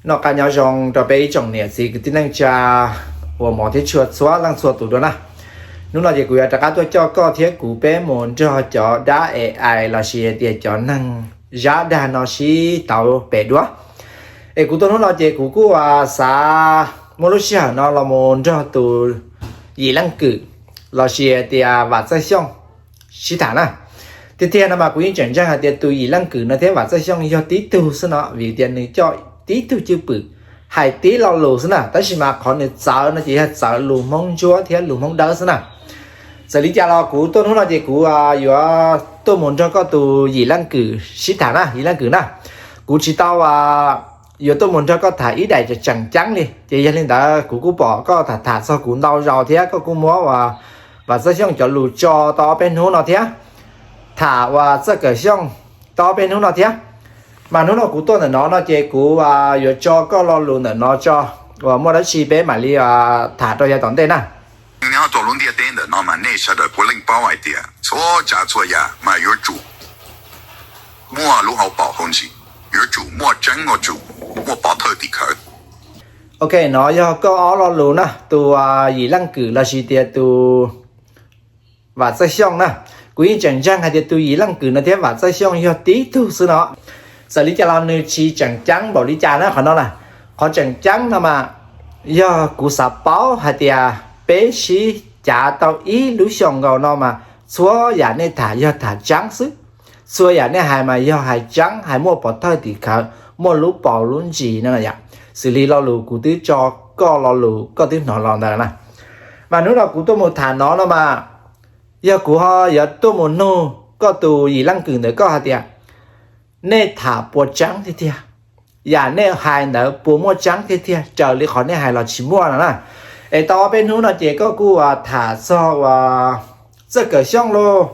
Noj qab nyob zoo rau peb ib tsoom niam txiv kwv tij neej tsa uas hmov thiab tshua txhua leej txhua tus dua na. Hnub no ces kuv yuav rov qab tuaj coj koj thiab kuv peb mus nrog cov dab A I lossis tias cov neeg zab dag no sib tau pem dua. Es kuv tuaj hnub no ces kuv kuj xav muaj lub sij hawm no los mus nrog tus Yim Leej Kwm lossis tias Vam Txawj Xyooj sib tham na. Tiag tiag no mas kuv yeej tseem ntseeg hais tias tus Yim Leej Kwm no thiab Vam Txawj Xyooj yog tib tug xwb no, vim tias nws coj tib tug cwj pwm, hais tib lo lus xwb na, tab sis mas qhov nws txawv no ces yog txawv lus Hmoob Ntsuab thiab lus Hmoob Dawb xwb na. Txawm li cas los kuv tuaj hnub no ces kuv yuav tuaj mus nrog koj tus Yim Leej Kwm sib tham na, Yim Leej Kwm na. Kuv tsis tau yuav tuaj mus nrog koj tham ib daim tseem ceeb li, ces yog li ntawd kuv kuj pom koj tham tham txog kuv ntau zaus thiab koj kuj muab uas Vam Txawj Xyooj cov lus tso tau ob peb hnub no thiab, tham uas Txawj Kawm Xyooj tau ob peb hnub no thiab. Mas hnub no kuv tuaj ntawm no no ces kuv yuav tso koj lo lus ntawm no tso, uas muaj dab tsi peb mam li tham rau yav tom ntej na. Nyob rau lub ntiaj teb ntawm no mas nej sawv daws puav leej paub hais tias txhua tsav txhua yam mas yuav tsum muaj lub hauv paus hauv ntsis, yuav tsum muaj tseeb, yuav tsum muaj pov thawj tim khawv. Ok, no yog koj ob lo lus na, tus Yim Leej Kwm lossis tias tus Vam Txawj Xyooj na. Kuv yeej tseem ntseeg hais tias tus Yim Leej Kwm no thiab Vam Txawj Xyooj yog tib tug xwb no. Txawm li cas los nws tsis tseem ceeb npaum li cas na qhov no na. Qhov tseem ceeb no mas yog kuv xav paub hais tias peb sib cav tau ib lub xyoos nkaus no mas txhua yam nej tham yog tham tseeb xwb. Txhua yam nej hais mas yog hais tseeb, hais muaj pov thawj tim khawv, muaj lub paus lub ntsis no yom. Xws li lo lus kuv twb tso koj lo lus koj twb hnov los ntawd na. Mas hnub no kuv tuaj mus tham no no mas yog kuv ho yuav tuaj mus nug koj tus Yim Leej Kwm ntawm koj hais tias nej tham puas tseeb tiag tiag, yam nej hais ntawd puas muaj tseeb tiag tiag raws li qhov nej hais los tsis muaj no na. Es tau ob peb hnub no ces koj kuj tham txog uas Txawj Kawm Xyooj lauj,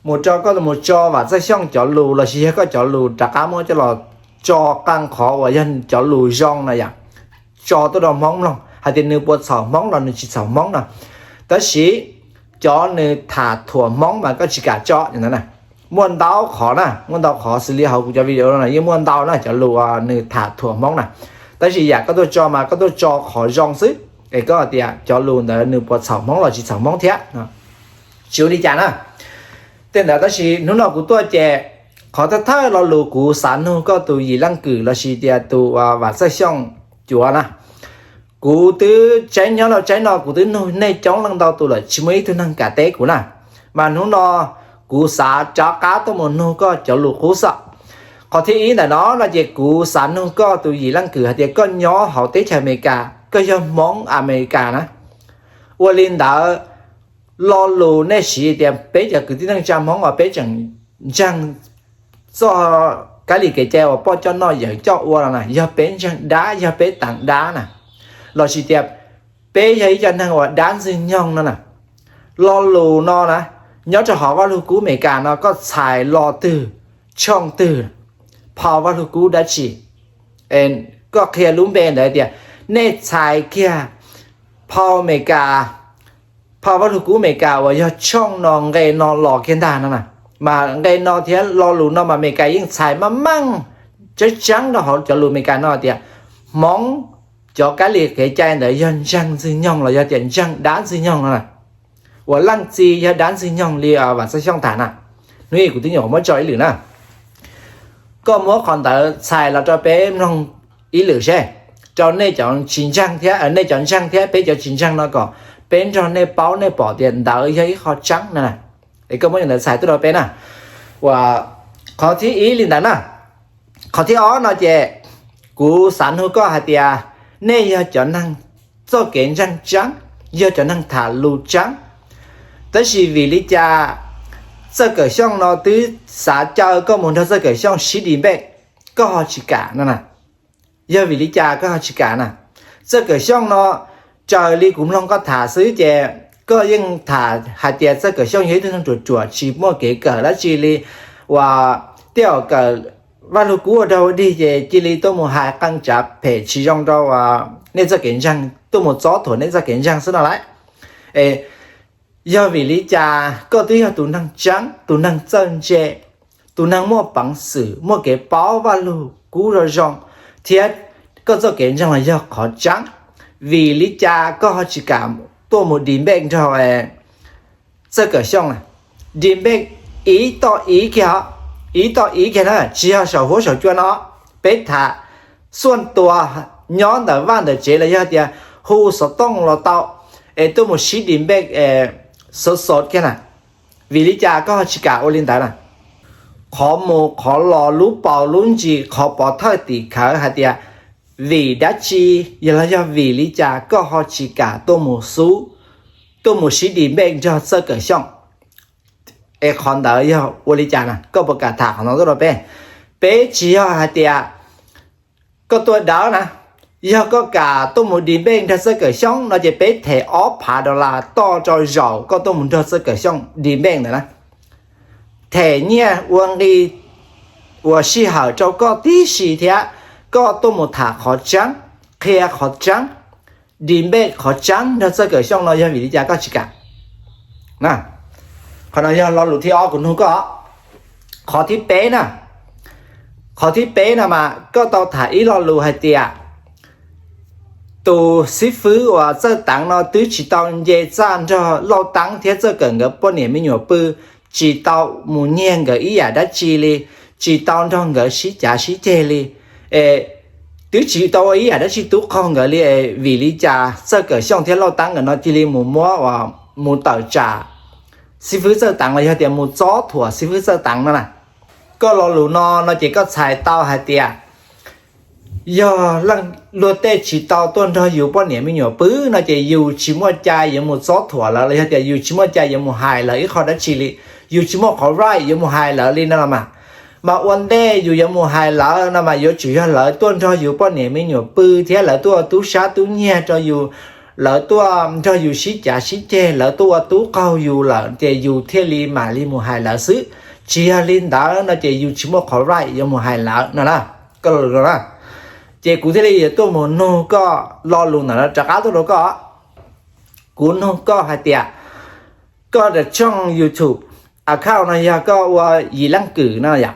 mus rau koj mus tso Vam Txawj Xyooj cov lus lossis yog koj cov lus rov qab muab coj los tso qee qhov uas yog cov lus zoo na yom, tso tuaj rau Hmoob mloog hais tias nws puas txhaum Hmoob los nws tsis txhaum Hmoob no. Tab sis cov nws tham thuam Hmoob mas koj tsis kam tso ntawd na. Muaj ntau qhov na, muaj ntau qhov xws li hauv kuv cov video no yeej muaj ntau na cov lus uas nws tham thuam Hmoob na. Tab sis yam koj tuaj tso mas koj tuaj tso qhov zoo xwb, es koj hais tias cov lus ntawd nws puas txhaum Hmoob los tsis txhaum Hmoob thiab, tsis ua li cas na. Tej ntawd tab sis hnub no kuv tuaj ces qhov thawj thawj lo lus kuv xav nug koj tus Yim Leej Kwm lossis tias tus Vam Txawj Xyooj cuav na. Kuv twb tsaib nyob rau tsaib no kuv twb nug nej coob leej ntau tus lawm tsis muaj ib tug neeg kam teb kuv na. Mas hnub no kuv xav rov qab tuaj mus nug koj cov lus qub xwb. Qhov thib ib ntawm no no ces kuv xav nug koj tus Yim Leej Kwm hais tias koj nyob hauv teb chaws Amelikas, koj yog Hmoob Amelikas na. Ua li ntawd lo lus nej siv tias peb cov kwv tij neej tsa Hmoob uas peb tseem ntseeg txoj kab li kev cai uas poj coj noj yawm coj ua no na, yog peb ntseeg dab, yog peb teev dab na, lossis tias peb yog ib co neeg uas dab Ntxwg Nyoog no na. Lo lus no na, nyob rau hauv Vaj Lug Kub Amelikas no koj txhais lo twg, tshooj twg, phau Vaj Lug Kub dab tsi? Koj qhia lub npe ntawd tias nej txhais kiag phau Amelikas, phau Vaj Lug Kub Amelikas uas yog tshooj no nqe no los kiag ntag no na. Mas nqe no thiab lo lus no mas Amelikas yeej txhais maj meej tseeb tseeb rau hauv cov lus Amelikas no tias Hmoob cov kab li kev cai ntawd yog ntseeg Ntxwg Nyoog los yog tias ntseeg dab Ntxwg Nyoog no na. Uas leej txiv yog dab Ntxwg Nyoog li Vam Txawj Xyooj tham na. Hnub ib kuv twb nyuam qhuav muab tso ib lwm na. Koj muab qhov ntawd txhais los rau peb mloog ib lwm seb, rau nej cov tsis ntseeg thiab, nej cov ntseeg thiab peb cov tsis ntseeg no kom peb nrog nej paub nej pom tias ntawd yog ib qho tseeb na. Es koj muab cov ntawd txhais tuaj rau peb na. Uas qhov thib ib li ntawd na. Qhov thib ob no ces kuv xav nug koj hais tias nej yog cov neeg txoj kev ntseeg tseeb, yog cov neeg tham lus tseeb, tab sis vim li cas Txawj Kawm Xyooj no twb xav caw koj mus nrog Txawj Kawm Xyooj sib di npej, koj ho tsis kam no na? Yog vim li cas koj ho tsis kam na? Txawj Kawm Xyooj no, raws li kuv mloog koj tham xwb ces koj yeej tham hais tias Txawj Kawm Xyooj yog ib tug neeg ruam ruam tsis muaj kev kawm dab tsi li, uas tej zaum kawm Vaj Lug Kub ua dog ua dig ces cia li tuaj mus hais qee tsav phem tsis zoo rau nej txoj kev ntseeg, tuaj mus txob thuam nej txoj kev ntseeg xwb no lauj. Es yog vim li cas koj twb yog tus neeg tseeb, tus neeg txawj ntse, tus neeg muaj peev xwm, muaj kev paub Vaj Lug Kub zoo zoo, thiab koj txoj kev ntseeg los yog qhov tseeb. Vim li cas koj ho tsis kam tuaj mus debate nrog Txawj Kawm Xyooj na? Debate ib toj ib kiag os, ib toj ib kiag na, tsis yog saum huab saum cua no. Peb tham xuaj tuas nyob ntawm vaj ntawm tsev los yog tias hu xov tooj los tau, es tuaj mus sib debate sov sov kiag na. Vim li cas koj ho tsis kam ua li ntawd na? Qhov mus qhov los, lub paus lub ntsis, qhov pov thawj tim khawv hais tias vim dab tsi, yog los yog vim li cas koj ho tsis kam tuaj mus xub, tuaj mus sib debate nrog Txawj Kawm Xyooj? Es qhov ntawd yog ua li cas na? Koj puas kam tham qhov no tuaj rau peb? Peb tsis yog hais tias koj tuaj dawb na. Yog koj kam tuaj mus debate nrog Txawj Kawm Xyooj no ces peb them ob phav dollar toj rau zaum koj tuaj mus nrog Txawj Kawm Xyooj debate ntawd na. Them nyiaj ua nqi uas sij hawm rau koj tib si thiab koj tuaj mus tham qhov tseeb, qhia qhov tseeb, debate qhov tseeb nrog Txawj Kawm Xyooj no yog vim li cas koj tsis kam? Qhov no yog lo lus thib ob kuv nug koj. Qhov thib peb na, qhov thib peb no mas koj tau tham ib lo lus hais tias tus xib fwb uas Txawj Teev no twb tsis tau nce txaj nrog Lauj Teeb thiab Txawj Kawm nkawd poj niam me nyuam pw, tsis tau mus nyiag nkawd ib yam dab tsi li, tsis tau nrog nkawd sib cav sib ceg li, es twb tsis tau ua ib yam dab tsi tub qaug nkawd li, es vim li cas Txawj Kawm Xyooj thiab Lauj Teeb nkawd no cia li mus muab uas mus tawm tsam xib fwb Txawj Teev los yog tias mus txob thuam xib fwb Txawj Teev no na? Koj lo lus no no ces koj txhais tau hais tias yog luag tej tsis tau tuaj nrog yus poj niam me nyuam pw no ces yus tsis muaj cai yuav mus txob thuam lawv los yog tias yus tsis muaj cai yuav mus hais lawv ib qho dab tsi li, yus tsis muaj qhov right yuav mus hais lawv li no los mas. Mas ua ntej yus yuav mus hais lawv no mas yuav tsum yog lawv tuaj nrog yus poj niam me nyuam pw thiab lawv tuaj ua tub sab tub nyiag rau yus, lawv tuaj nrog yus sib cav sib ceg, lawv tuaj ua tub qaug yus lawm ces yus thiaj li mam li mus hais lawv xwb. Tsis yog li ntawd no ces yus tsis muaj qhov right yuav mus hais lawv no na. Koj lo lus no na. Ces kuv thiaj li yuav tuaj mus nug koj lo lus ntawm no rov qab tuaj rau koj. Kuv nug koj hais tias koj daim tshooj YouTube account no yog koj ua Yim Leej Kwm no yom?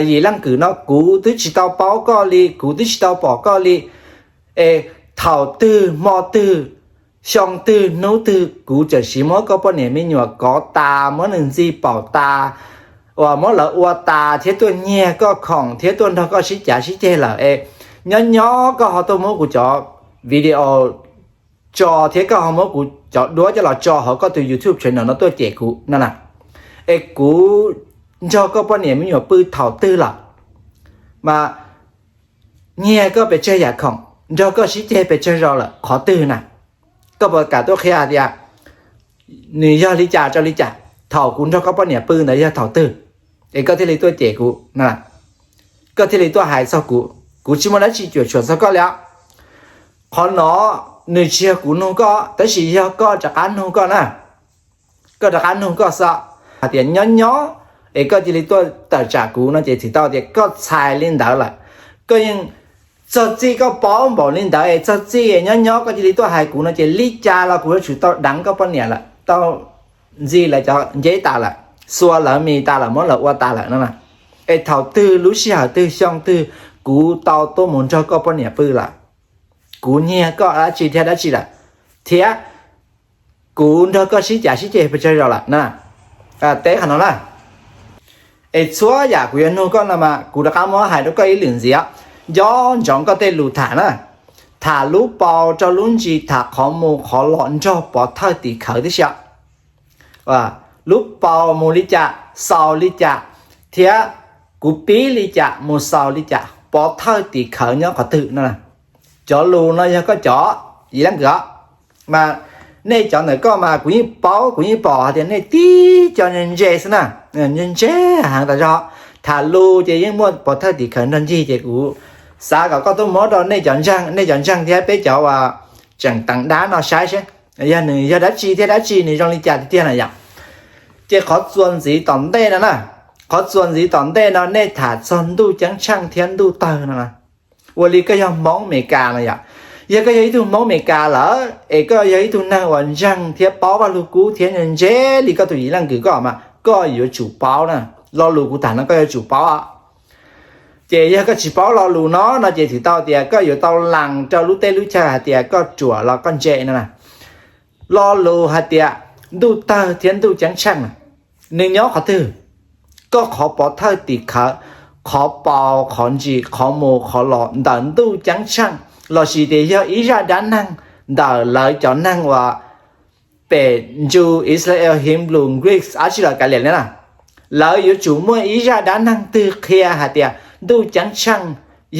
Yim Leej Kwm no kuv twb tsis tau paub koj li, kuv twb tsis tau pom koj li. Es thaum twg hmo twg xyoo twg hnub twg kuv txawm siv muab koj poj niam me nyuam kov tas, muab nws ntxi paum tas, uas muab lawv ua tas thiab tuaj nyiag koj khoom thiab tuaj nrog koj sib cav sib ceg lawm es nyob nyob koj ho tuaj muab kuv cov video tso thiab koj ho muab kuv cov duab coj los tso hauv koj tus YouTube channel no tuaj cem kuv no na. Es kuv nrog koj poj niam me nyuam pw thaum twg lawm? Mas nyiag koj pes tsawg yam khoom, nrog koj sib ceg pes tsawg zaus lawm, qhov twg na? Koj puas kam tuaj qhia tias nws yog li cas rau li cas, thaum kuv nrog koj poj niam pw ntawd yog thaum twg, es koj thiaj li tuaj cem kuv na? Koj thiaj li tuaj hais txog kuv, kuv tsis muaj dab tsi cuam tshuam txog koj li os. Qhov no nws tsis yog kuv nug koj, tab sis yog koj rov qab nug koj na. Koj rov qab nug koj xwb, hais tias nyob nyob es koj cia li tuaj tawm tsam kuv no ces txhais tau tias koj txhais li ntawd lawm. Koj yeej txog txij koj paub npaum li ntawd es txog txij nyob nyob koj cia li tuaj hais kuv no ces li cas los kuv yuav tsum tau deev koj poj niam lawm, tau ntxi lawv cov nceb tas lawm, xuas lawv mis tas lawm, muab lawv ua tas lawm no na. Es thaum twg lub sij hawm twg xyoo twg kuv tau tuaj mus nrog koj poj niam pw lawm? Kuv nyiag koj dab tsi thiab dab tsi lawm? Thiab kuv nrog koj sib cav sib ceg pes tsawg zaus lawm na? Teb qhov no na. Es txhua yam kuv yuav nug koj no mas kuv rov qab muab hais rau koj ib lwm ntxiv os. Nco ntsoov koj tej lus tham na. Tham lub paus rau lub ntsis, tham qhov mus qhov los nrog pov thawj tim khawv tib si. Lub paus mus li cas xaus li cas, thiab kuv pib li cas mus xaus li cas, pov thawj tim khawv nyob qhov twg no. Cov lus no yog koj cov, Yim Leej Kwm os. Mas nej cov ntawm koj mas kuv yeej paub, kuv yeej pom hais tias nej tib co ntse ntse xwb na, ntse ntse heev tas zog. Tham lus ces yeej muaj pov thawj tim khawv nrog ncig, ces kuv xav kom koj tuaj muab rau nej cov ntseeg, nej cov ntseeg thiab peb cov uas tseem teev dab no saib seb yog nws yog dab tsi thiab dab tsi, nws zoo li cas tiag tiag na yom. Ces qhov txuas ntxiv tom ntej no na, qhov txuas ntxiv tom ntej no nej tham txog ntuj ceeb tsheej thiab ntuj tawg no na. Ua li koj yog Hmoob Amelikas no yom. Yog koj yog ib tug Hmoob Amelikas lawm es koj yog ib tug neeg uas ntseeg thiab paub Vaj Lug Kub thiab ntse li koj tus Yim Leej Kwm koj mas koj yuav tsum paub na. Lo lus kuv tham no koj yuav tsum paub. Ces yog koj tsis paub lo lus no no ces twb tau tias koj yuav tau lees rau lub teb lub chaw hais tias koj ruam los koj ntse no na. Lo lus hais tias ntuj tawg thiab ntuj ceeb tsheej na, nws nyob qhov twg? Koj qhov pov thawj tim khawv, qhov paus qhov ntsis, qhov mus qhov los ntawm ntuj ceeb tsheej, lossis tias yog ib zaj dab neeg ntawm lawv cov neeg uas pem ntsuj Israel, Hebrew, Greek, ab tsi los kav liam li na, lawv yuav tsum muaj ib zaj dab neeg twg qhia hais tias ntuj ceeb tsheej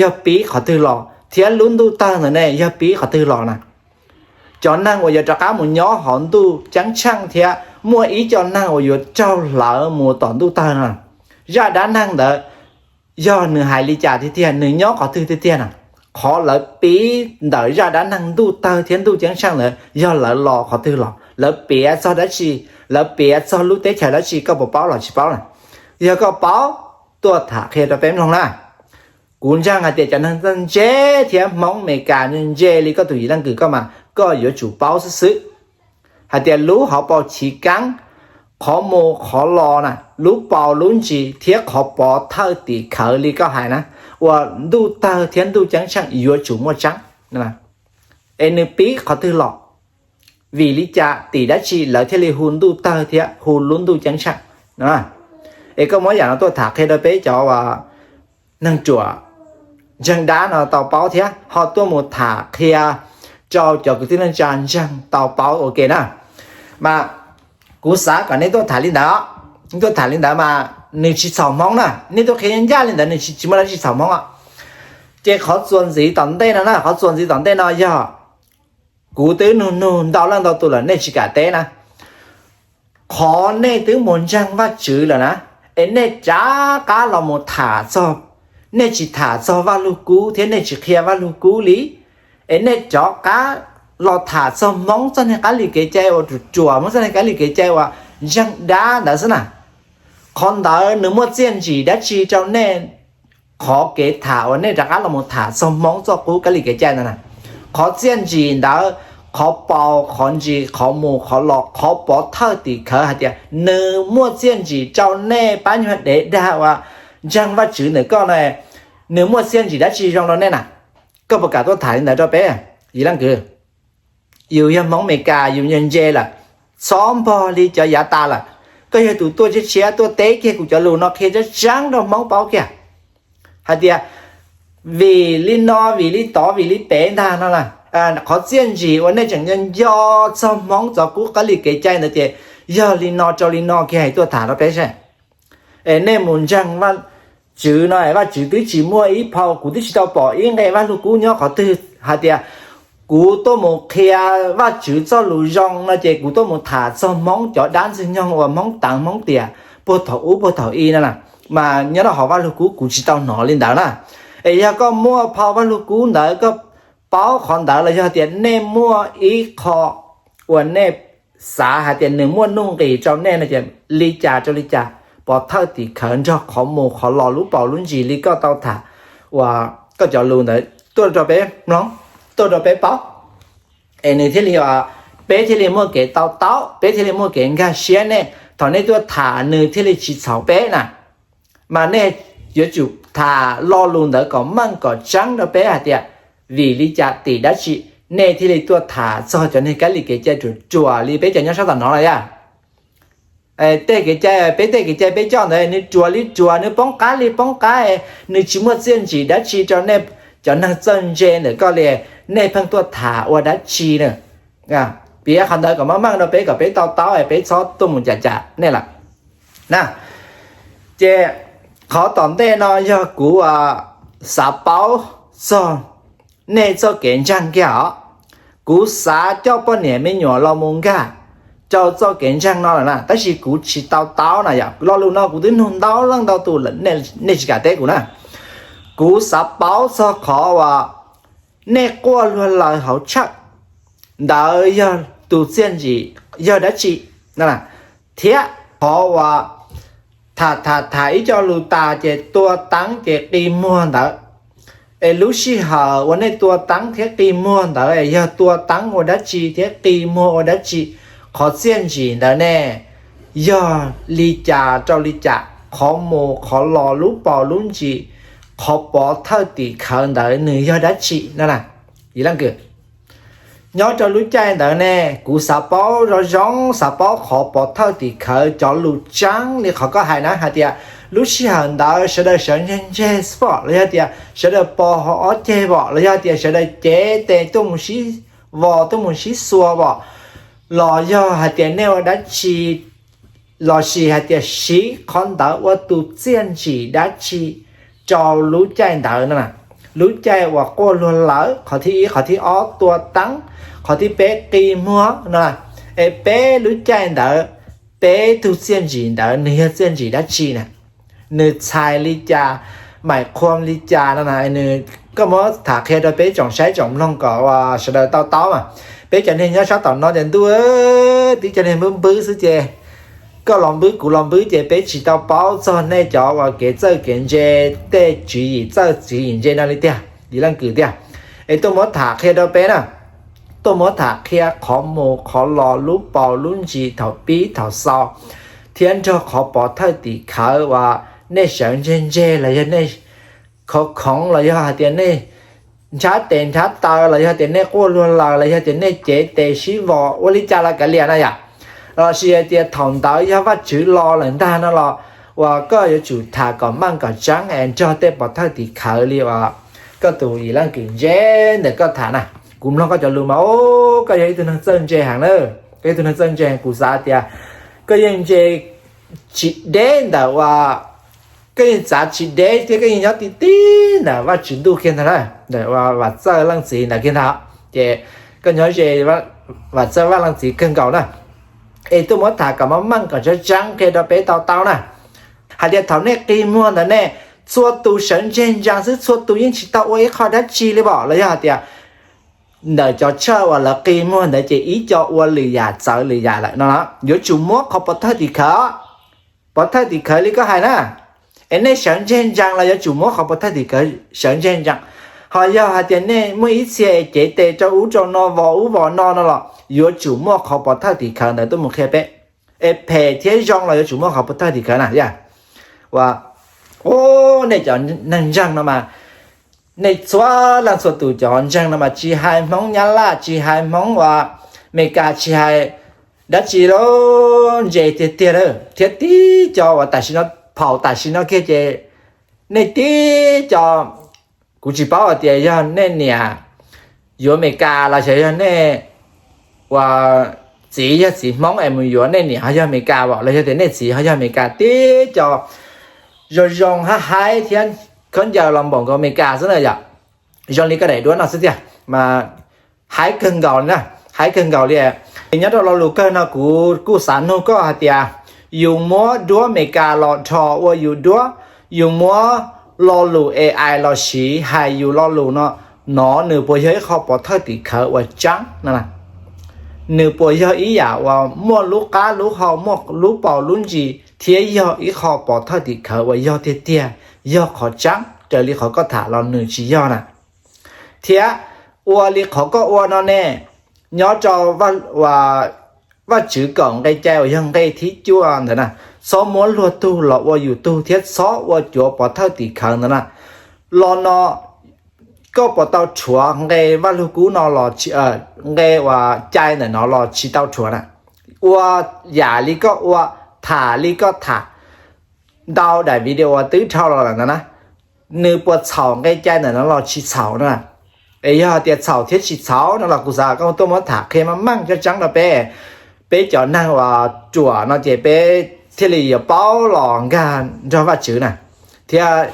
yog pib qhov twg los thiab lub ntuj tawg ntawd ne yog pib qhov twg los na. Cov neeg uas yuav rov qab mus nyob hauv ntuj ceeb tsheej thiab muaj ib co neeg uas yuav raug hlawv mus tom ntuj tawg no, zaj dab neeg ntawd yog nws hais li cas tiag tiag, nws nyob qhov twg tiag tiag na. Qhov lawv piv ntawm zaj dab neeg ntuj tawg thiab ntuj ceeb tsheej ntawd yog lawv los qhov twg los, lawv piav txog dab tsi, lawv piav txog lub teb chaws dab tsi, koj puas paub los tsis paub na? Yog koj paub, tuaj tham qhia rau peb mloog na. Kuv ntseeg hais tias cov neeg ntse thiab Hmoob Amelikas ntse li koj tus yim leej kwm koj mas koj yuav tsum paub xwb xwb hais tias lub hauv paus chiv keeb, qhov mus qhov los na, lub paus lub ntsis thiab qhov pov thawj tim khawv li koj hais na, uas ntuj tawg thiab ntuj ceeb tsheej yuav tsum muaj tseeb, es nws pib qhov twg los, vim li cas tim dab tsi lawv thiaj li hu ntuj tawg thiab hu lub ntuj ceeb tsheej. Es koj muab yam no tuaj tham qhia rau peb cov neeg ruam ntseeg dab no tau paub thiab ho tuaj mus tham qhia rau cov kwv tij neej tsa ntseeg tau paub ua ke na. Mas kuv xav kom nej tuaj tham li ntawd, tuaj tham li ntawd mas nws tsis txhaum Hmoob na, nej tuaj qhia ncaj li ntawd nws tsis muaj dab tsi txhaum Hmoob os. Ces qhov txuas ntxiv tom ntej no na, qhov txuas ntxiv tom ntej no yog kuv twb nug nug ntau leej ntau tus lawm nej tsis kam teb na. Qhov nej twb mus ntseeg Vajtswv lawm na, es nej rov qab los mus tham txog, nej tsis tham txog Vaj Lug Kub thiab nej tsis qhia Vaj Lug Kub li, es nej rov qab los tham txog Hmoob txoj niag kab li kev cai uas ruam ruam, Hmoob txoj niag kab li kev cai uas ntseeg dab ntawd xwb na. Qhov ntawd nws muaj txiaj ntsim dab tsi rau nej? Qhov kev tham uas nej rov qab los mus tham txog Hmoob txoj qub kab li kev cai ntawd na, qhov txiaj ntsim ntawd, qhov paus qhov ntsis, qhov mus qhov los, qhov pov thawj tim khawv hais tias nws muaj txiaj ntsim rau nej pab nyuag dev dag uas ntseeg Vajtswv ntawm koj no, nws muaj txiaj ntsim dab tsi zoo rau nej na? Koj puas kam tuaj tham li ntawd rau peb? Yim leej kwv, yus yog Hmoob Amelikas yus ntse ntse lawm, txhob npog li cov yav tas lawm. Koj yog tus tuaj tshiab tshiab tuaj teb kiag kuv cov lus no qhia tseeb tseeb rau Hmoob paub kiag hais tias vim li no vim li tod vim li pem ntag no las, qhov txiaj ntsim uas nej tseem nco nco txog Hmoob txoj qub kab li kev cai ntawd ces yog li no rau li no kiag, hais tuaj tham rau peb seb. Es nej mus ntseeg Vajtswv no, Vajtswv twb tsis muaj ib phau, kuv twb tsis tau pom ib nqe Vaj Lug Kub nyob qhov twg hais tias kuv tuaj mus qhia Vajtswv txoj lus zoo no ces kuv tuaj mus tham txog Hmoob cov dab ntxwg nyoog uas Hmoob teev Hmoob tiam puag thaum ub puag thaum i no na. Mas nyob rau hauv Vaj Lug Kub kuv tsis tau hnov li ntawd na. Es yog koj muaj phau Vaj Lug Kub ntawd, koj paub qhov ntawd los yog tias nej muaj ib qho uas nej xav hais tias nws muaj nuj nqis rau nej no ces li cas rau li cas, pov thawj tim khawv nrog qhov mus qhov los lub paus lub ntsis li koj tau tham uas koj cov lus ntawd tuaj rau peb mloog, tuaj rau peb paub, es nws thiaj li, peb thiaj li muaj kev to taub, peb thiaj li muaj kev nkag siab nej thaum nej tuaj tham nws thiaj li tsis txhaum peb na. Mas nej yuav tsum tham lo lus ntawd kom meej kom tseeb rau peb hais tias vim li cas tim dab tsi nej thiaj li tuaj tham txog cov niag kab li kev cai ruam ruam li peb cov nyob sab tom no los yog. Tej kev cai, peb tej kev cai peb coj ntawd nws ruam li ruam, nws poob qab li poob qab, nws tsis muaj txiaj ntsim dab tsi rau nej cov neeg txawj ntse ntawm koj li, nej pheej tuaj tham ua dab tsi na? Piav qhov ntawd kom meej meej rau peb kom peb to taub es peb txhob tuaj mus cam cam nej lawm na. Ces qhov tom ntej no yog kuv xav paub txog nej txoj kev ntseeg kiag os. Kuv xav coj poj niam me nyuam los mus nkag rau txoj kev ntseeg no lawm na, tab sis kuv tsis tau taub na yom. Lo lus no kuv twb nug ntau leej ntau tus lawm, nej tsis kam teb kuv na. Kuv xav paub txog qhov uas nej quaj luag laws hauv tshawj ntawd yog tus txiaj ntsim yog dab tsi, thiab qhov uas tham tham tham ib co lus tas ces tua teeb ces qi muag ntawd. Es lub sij hawm uas nej tua teeb thiab qi muag ntawd yog tua teeb ua dab tsi thiab qi muag ua dab tsi? Qhov txiaj ntsim ntawd ne yog li cas rau li cas? Qhov mus qhov los, lub paus lub ntsis, qhov pov thawj tim khawv ntawd nws yog dab tsi no na. Yim leej kwv, nyob rau lub caij ntawd ne, kuv xav paub zoo zoo, xav paub qhov pov thawj tim khawv cov lus tseeb li qhov koj hais na, hais tias lub sij hawm ntawd sawv daws sawv ntseg ntseg xwb pom, los yog tias sawv daws pos hauv ob ceg pom, los yog tias sawv daws cev tes tuaj mus sib vos tuaj mus sib xua pom, los yog hais tias nej ua dab tsi, los sis hais tias siv qhov ntawd ua tus txiaj ntsim dab tsi rau lub caij ntawd no na. Lub caij uas quaj luag lawm, qhov thib ib, qhov thib ob tua teeb, qhov thib peb qi muag no na. Es peb lub caij ntawd, peb tug txiaj ntsim ntawd nws yog txiaj ntsim dab tsi na? Nws txhais li cas, maim qhuam li cas no na? Nws, koj muab tham qhia rau peb tsoom saib tsoom mloog kom uas sawv daws tau taub mas. Peb cov neeg nyob sab tom no ces ntuj, tib cov neeg npwb npwb xwb ces koj los npwb kuv los npwb ces peb tsis tau paub txog nej cov uas kev txawj kev ntse, tej tswv yim txawj tswv yim ntse no li tiag, yim leej kwv tiag. Es tuaj muab tham qhia rau peb na, tuaj muab tham qhia qhov mus qhov los, lub paus lub ntsis, thaum pib thaum xaus, thiab nrog qhov pov thawj tim khawv uas nej sawv ntseg ntseg los yog nej khoov khoov los yog hais tias nej nrhab tes nrhab taw los yog tias nej quaj luag lawm los yog tias nej cev tes sib vos ua li cas los kav liam no yom. Los sis hais tias thaum ntawd yog Vajtswv los lawm ntag no los uas koj yuav tsum tham kom meej kom tseeb es nrog tej pov thawj tim khawv li uas koj tus yim leej kwv ntse ntawm koj tham na. Kuv mloog koj cov lus mas, o, koj yog ib tug neeg txawj ntse heev na. Koj ib tug neeg txawj ntse heev, kuv xav tias koj yeej ntse tsis deb ntawm uas, koj yeej txav tsis deb thiab koj yeej nyob ti ti ntawm Vajtswv ntuj kiag ntag na, ntawm uas Vam Txawj leej txiv ntawd kiag ntag. Ces koj nyob ze Vam Txawj Vaj leej txiv kawg nkaus na. Es tuaj muab tham kom meej meej kom tseeb tseeb qhia rau peb tau taub na. Hais tias thaum nej qi muag ntawd ne, txhua tus sawv ntseg ntsees xwb, txhua tus yeej tsis tau ua ib qho dab tsi li pom, los yog hais tias ntawm cov tshawj uas lawv qi muag ntawd ces ib co ua lwm yam txawv lwm yam lawm no, yuav tsum muab qhov pov thawj tim khawv. Pov thawj tim khawv li koj hais na, es nej sawv ntseg ntsees los yuav tsum muab qhov pov thawj tim khawv sawv ntseg ntsees. Ho yog hais tias nej muaj ib txhia es cev tes rau ub rau no, vos ub vos no no los yuav tsum muaj qhov pov thawj tim khawv ntawd tuaj mus qhia peb. Es phem thiab zoo los yuav tsum muaj qhov pov thawj tim khawv na yom. Ua, o, nej cov neeg ntseeg no mas, nej txhua leej txhua tus cov ntseeg no mas tsis hais Hmoob Nyab Laj, tsis hais Hmoob uas Amelikas, tsis hais dab tsi los ntse tiag tiag lawm, thiab tib co uas tam sim no, phaum tam sim no kiag ces nej tib co, kuv tsis paub hais tias yog nej niam yuav Amelikas los xyov yog nej uas txiv yog txiv Hmoob es mus yuav nej niam ho yog Amelikas pom, los yog tias nej txiv ho yog Amelikas, tib co zoo zoo haib haib thiab khaub ncaws los npaum nkaus Amelikas xwb na yom. Zoo li koj daim duab no xwb tiag mas, haib kawg nkaus li na, haib kawg nkaus li. Nyob rau lo lus kawg no kuv kuj xav nug koj hais tias yus muab duab Amelikas los dhos ua yus duab, yus muab lo lus A I los siv hais yus lo lus no, no nws puas yog ib qho pov thawj tim khawv uas tseeb no? Nws puas yog ib yam uas muaj lub qab lub hau, muaj lub paus lub ntsis thiab yog ib qho pov thawj tim khawv uas yog tiag tiag, yog qhov tseeb raws li qhov koj tham los nws tsis yog na? Thiab ua li qhov koj ua no ne, nyob rau Vajtswv kaum nqe cai uas yog nqe thib cuaj ntawd na, txhob muab luag tug los ua yus tug thiab txhob ua cuav pov thawj tim khawv ntawd na. Lo no koj puas tau rhuav nqe Vaj Lug Kub no los, nqe uas cai ntawm no los tsis tau rhuav na? Ua yam li koj ua, tham li koj tham, ntau daim video twb dhau los lawm ntawd na, nws puas txhaum nqe cai ntawm no los tsis txhaum na? Es yog tias txhaum thiab tsis txhaum no los kuv xav kom koj tuaj muab tham qhia meej meej tseeb tseeb rau peb, peb cov neeg uas ruam no ces peb thiaj li yuav paub los nkag nrog Vajtswv na, thiab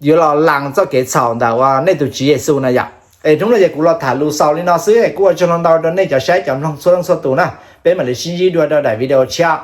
yuav los lees txoj kev txhaum ntawm uas nej tus Tswv Yexus na yom. Es hnub no ces kuv los tham lus xaus li no xwb, kuj ua tsaug ntau rau nej cov saib cov mloog txhua leej txhua tus na. Peb mam li sib ntsib dua rau daim video tshiab.